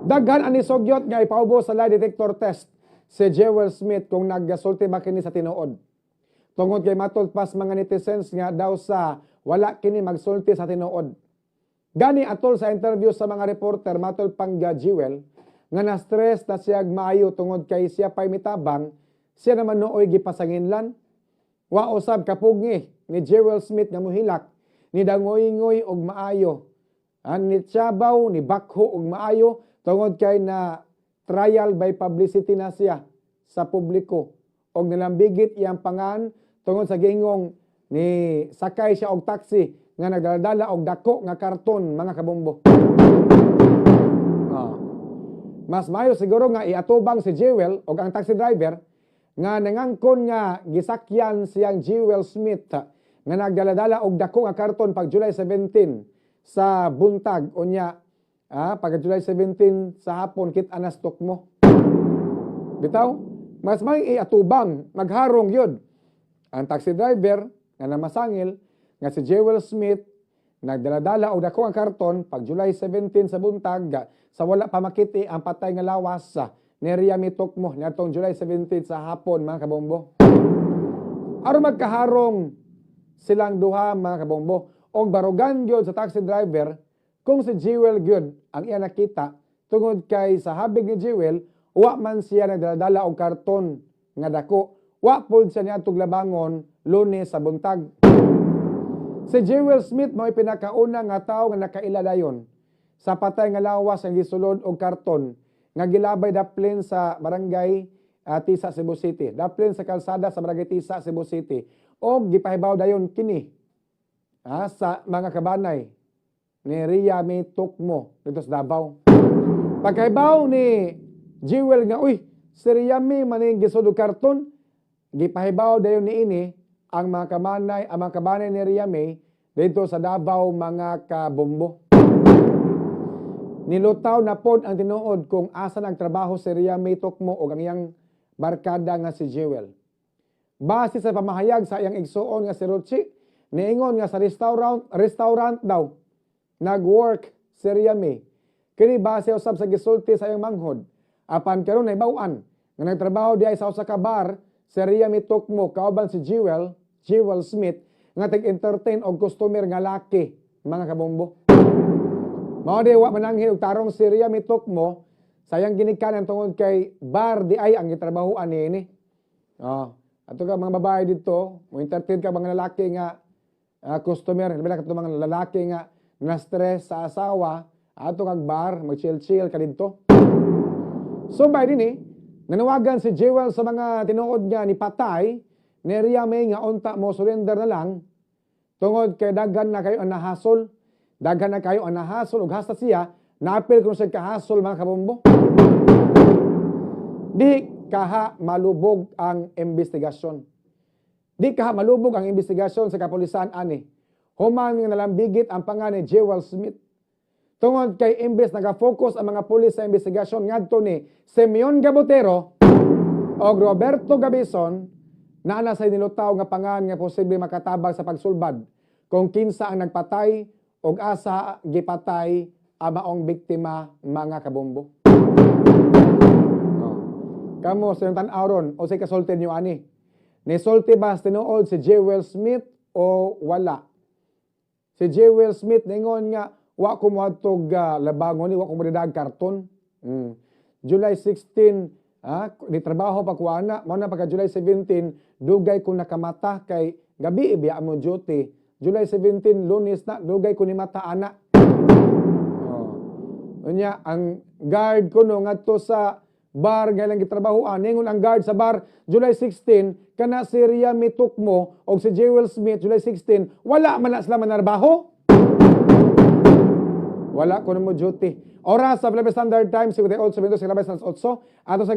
Daghan ani sugyot nga ipaubos sa lie detector test si Jewel Smith kung naggasulti ba kini sa tinuod. Tungod kay matod pas mga netizens nga daw sa wala kini magsulti sa tinuod. Gani atol sa interview sa mga reporter, matol pangga Jewel nga na-stress na siya maayo tungod kay siya pa'y mitabang, siya naman nooy gipasanginlan. Wa usab kapugngi ni Jewel Smith nga muhilak, ni dangoy-ngoy og maayo. Ni tsabaw, ni bakho og maayo tungod kay na trial by publicity na siya sa publiko og nalambigit iyang pangan tungod sa giingong ni sakay siya og taxi nga nagdala og dako nga karton, mga kabombo. Mas maayo siguro nga iatubang si Jewel og ang taxi driver nga nangangkon nga gisakyan siyang Jewel Smith nga nagdala-dala og dako nga karton pag July 17 sa buntag, unya pag July 17 sa hapon kit anas mo. Bitaw, mas may iatubang, magharong yun ang taxi driver nga namasangil nga si Jewel Smith nagdala-dala og dako nga karton pag July 17 sa buntag sa wala pa makiti ang patay nga lawas ni Ria Tocmo niadtong July 17 sa hapon, mga kabombo. Aron magkaharong silang duha, mga kabombo, og barugan gyud sa taxi driver kung si Jewel gyud ang iya nakita tungod kay sa habig ni Jewel, wa man siya nagdala-dala og karton nga dako. Wa pod siya niadtong Labangon Lunes sa buntag. Si Jewel Smith mao'y pinakauna nga tawo nga nakaila dayon sa patay nga lawas ang gisulod og karton nga gilabay daplin sa barangay Tisa, Cebu City. Daplin sa kalsada sa barangay Tisa, Cebu City. Og gipahibaw dayon kini sa mga kabanay ni Ria May Tocmo dito sa Davao. Pagkahibaw ni Jewel nga, uy, si Ria May maning gisulod og karton, gipahibaw dayon niini ang mga kabanay ni Ria May dito sa Davao, mga kabombo. Nilutaw na pod ang tinuod kung asa nagtrabaho si Ria May Tocmo o ang iyang barkada nga si Jewel. Base sa pamahayag sa iyang igsuon nga si Ruchi, niingon nga sa restaurant daw nag-work si Ria May. Kini base usab sa gisulti sa iyang manghod. Apan karon nahibaw-an nga nagtrabaho diay sa usa ka bar si Ria May Tocmo kauban si Jewel Smith nga tig-entertain og customer nga laki, mga kabombo. Mao di wa mananghi og tarong si Ria May Tocmo sa iyang ginikanan tungod kay bar di ay ang gitrabahoan niini. Oh, ato ka mga babae dito, mo entertain ka mga lalaki nga customer, labi na kadto mga lalaki nga na stress sa asawa, ato kag bar, mag-chill-chill ka didto. So by dinhi, nanawagan si Jewel sa mga tinuod nga ni patay ni Ria May nga unta mo surrender na lang tungod kay daghan na kayo ang nahasol. Daghan na kayo ang nahasol ug hasta siya naapil kung siya kahasol, mga kabombo. Di kaha malubog ang investigasyon. Di kaha malubog ang investigasyon sa kapulisan ani human nga nalambigit ang pangan ni Jewel Smith. Tungod kay imbes naga-focus ang mga pulis sa investigasyon ngadto ni Simeon Gabutero o Roberto Gabison, naa na sa nilutaw nga pangan nga posible makatabang sa pagsulbad kung kinsa ang nagpatay og asa gipatay ang maong biktima, mga kabombo. Oh. Kamo sa inyong tan-aw ron o sa kasulti niyo ani? Nisulti ba sa tinuod si Jewel Smith o wala? Si Jewel Smith ningon nga wa ko moadtog Labangon ni wa ko modadag karton. July 16 di trabaho pa ko ana, mao na pagka July 17 dugay ko nakamata kay gabi biya mo duty. July 17, Lunes na, dugay ko ni mata ana. Oh. Unya ang guard ko no ngadto sa bar nga ilang gitrabahoan, ningon ang guard sa bar July 16 kana si Ria May Tocmo og si Jewel Smith July 16 wala man na sila manarbaho. Wala ko na mo duty. Oras sa Philippine Standard Time, 58 minutos sa labas ng 8. Ato sa